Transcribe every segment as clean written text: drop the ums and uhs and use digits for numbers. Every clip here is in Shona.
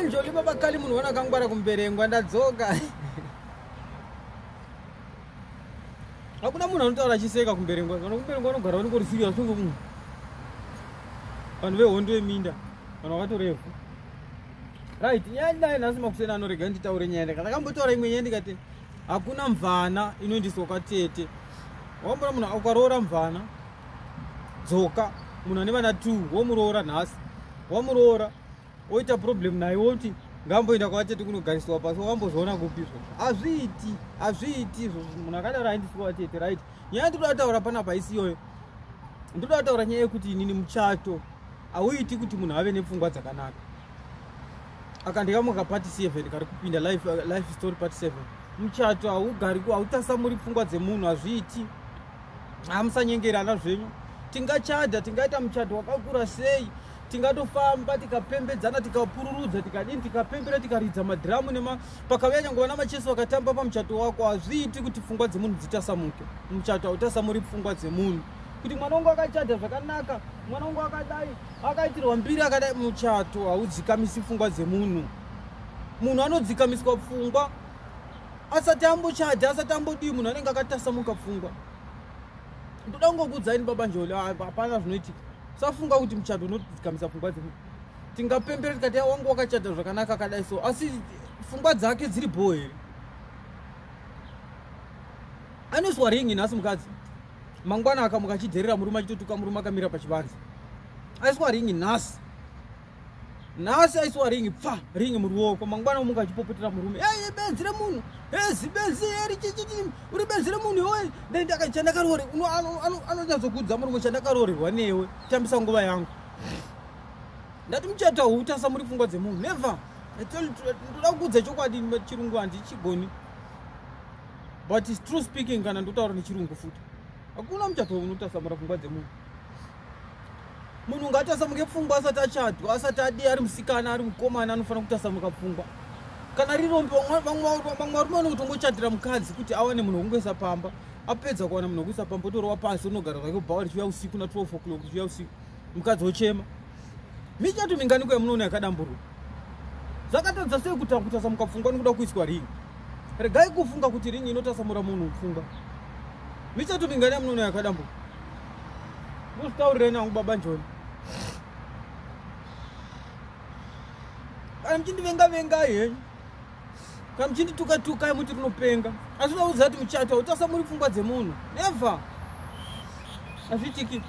Baba Njoli, baba Kali, munhu wana akangwara kumberengwa, ndadzoka. Hakuna munhu anotaura achiseka kumberengwa. Vanhu kumberengwa vanogara vanongori serious kunge munhu. Vanhu vehondo yeminda, vanhu vakatorevhu. Right, nyaya ndinayo nhasi makuseni anorega nditaure nyaya ndikati ndakambotaura imwe nyaya ndikati hakuna mvana inoendeswa kwatete. Wambona munhu ukaroora mvana dzoka munhu ane vana 2 womuroora nhasi wamuroora oita problem naye woti ngamboenda kwatete kunogariswa pasi wambozviona kupi izvozvo hazviiti hazviiti izvozvo munhu akadaro aendeswa kwatete. Right, nyaya ndinoda kutaura panapa isi iyoyo, ndoda kutaura nyaya yekuti inini muchato hauiti kuti munhu ave nepfungwa dzakanaka. Akandikamuka part 7 kari kupinda life story part 7. Muchato haugari hautasamuri pfungwa dzemunhu, hazviiti. Hamusanyengerana zvenyu, tingachadha tingaita muchato wakakura sei, tingatofamba tikapembedzana tikapururudza tikadini tikapembera tikaridza madhiramu nema pakauya nyange vana macheso vakatamba pamuchato wako, hazviiti kuti pfungwa dzemunhu dzitasamuke. Muchato hautasamuri pfungwa dzemunhu kuti mwana wangu akachadha zvakanaka, mwana wangu akadai akaitirwa mbiri akadai. Muchato haudzikamisi pfungwa dzemunhu. Munhu anodzikamiswa pfungwa asati ambochadha, asati ambodii, munhu anenge akatasamuka pfungwa. Ndoda kungokuudzaini baba Njoli, hapana zvinoitika. Safunga kuti muchato unodzikamisa pfungwa dzemunhu. Tingapembera tikati wangu wakachadha zvakanaka akadai so, asi pfungwa dzake dziri bhoo here? Anoiswa ringi nhasi mukadzi, mangwana akamuka achidherera murume, achitotuka murume akamira pachivanze. Aiswa ringi nhasi, nhasi aiswa ringi, pfa ringi muruoko, mangwana omuka achipopotera murume, ei benzi remunhu, zibenzi eri chichiti uri benzi remunhu iwe, chandakaroore. Anonyatsokudza murume, chandakaroorerwa newe, tambisa nguva yangu. Ndati muchato hautasamuri pfungwa dzemunhu, never. Ndoda kukuudza chokwadi, chirungu handichigoni, but it's true speaking. Kana ndotaura nechirungu futi, hakuna muchato unotasamura pfungwa dzemunhu. Munhu ngatasamuke pfungwa asati achadwa, asati adi, ari musikana ari mukomana, anofanira kutasamuka pfungwa. Kana rirombe, vamwe varume vanokutongochatira mukadzi kuti awane munhu wekungoisa pamba, apedza kuwana munhu wekuisa pamba otorova pasi, unogara zvake kubhawa richiuya usiku na 12 o'clock richiuya usiku, mukadzi wochema. Michato minganiko yamunoona yakadamburwa? Zvakatadza sei kutasamuka pfungwa nekuda kuiswa ringi? Regai kufunga kuti ringi inotasamura munhu pfungwa. Michato mingani yamunoona yakadamburwa? Ndozvitaurirei nangu baba Njoli. Kana muchindivenga vengai henyu, kana muchindituka tukai muti rinopenga, asi unoudza kuti muchato hautasamuri pfungwa dzemunhu, never, hazviitiki.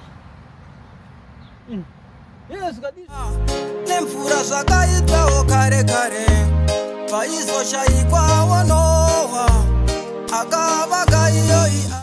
Nemvura zvakaitwawo kare kare, paizoshayikwawo Noa akavaka iyoyi.